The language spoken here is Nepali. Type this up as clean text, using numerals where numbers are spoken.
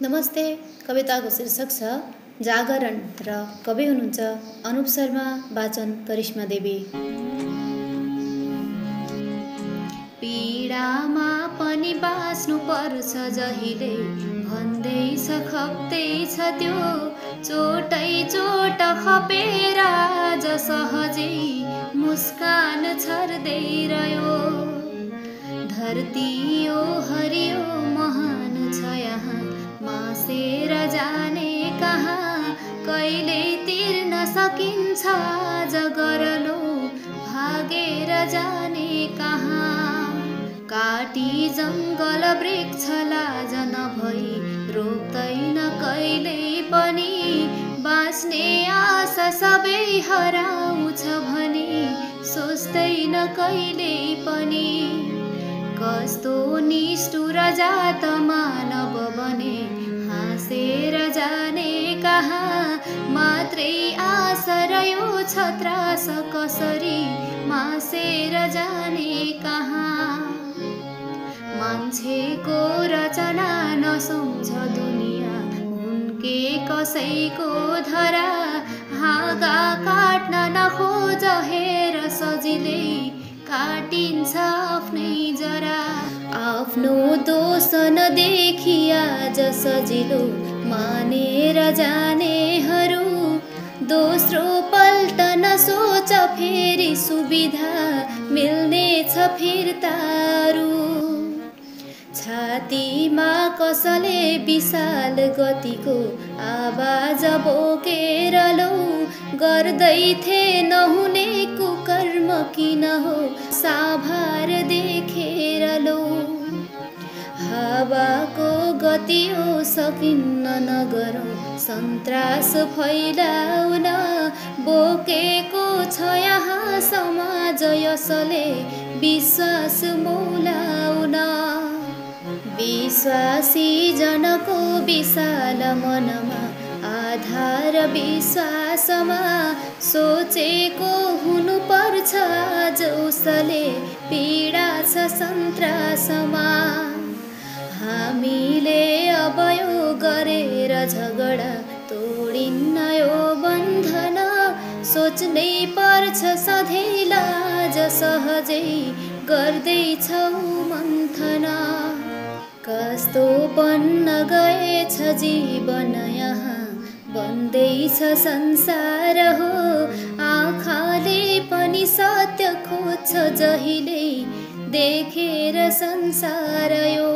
नमस्ते। कविताको शीर्षक छ जागरण र कवि हुनुहुन्छ अनुप शर्मा, वाचन करिश्मा देवी। पीडामा पनि बाँच्नु पर्छ जहिले भन्दैछ खप्दैछ त्यो चोटै चोट खपेर आज सहजै मुस्कान छर्दै रह्यो। धरती यो हरियो महान छ यहाँ मासेर जाने कहाँ कहिले तिर्न सकिन्छ आज गरलो भागेर जाने कहाँ। काटी जङ्गल वृक्ष लाज नभई रोक्दैन कहिल्यै पनि बाँच्ने आशा सबै हराउँछ भने सोच्दैन कहिल्यै पनि। कस्तो निष्ठुर जात मानव बने हाँसेर जाने कहाँ मात्रै आशा रह्यो छ त्रास कसरी मासेर जाने कहाँ। मान्छेको रचना नसम्झ दुनियाँ उनके कसैको धरा हाँगा काट्न नखोज हेर सजिलै काटिन्छ आफ्नै जरा। आफ्नो दोष नदेखि आज सजिलो मानेर जानेहरू दोस्रो पल्ट नसोच फेरि सुविधा मिल्नेछ फिर्तारू। छातीमा कसले विशाल गतिको आवाज बोकेर लौ गर्दै थिए नहुने कुकर्म किन हो साभार देखेर लौ। हावाको गति हो सकिन्न नगरौँ सन्त्रास फैलाउन बोकेको छ यहाँ समाज यसले विश्वास मौलाउन। विश्वासी जनको विशाल मनमा आधार विश्वासमा सोचेको हुनुपर्छ आज उसले पीडा छ सन्त्रासमा। हामीले अब यो गरेर झगडा तोडिन्न यो बन्धन सोच्नै पर्छ सधैँ लाज सहजै गर्दैछौ मन्थन। कस्तो बन्न गएछ जीवन यहाँ बन्दैछ संसार हो आँखाले पनि सत्य खोज्छ जहिले देखेर संसार यो।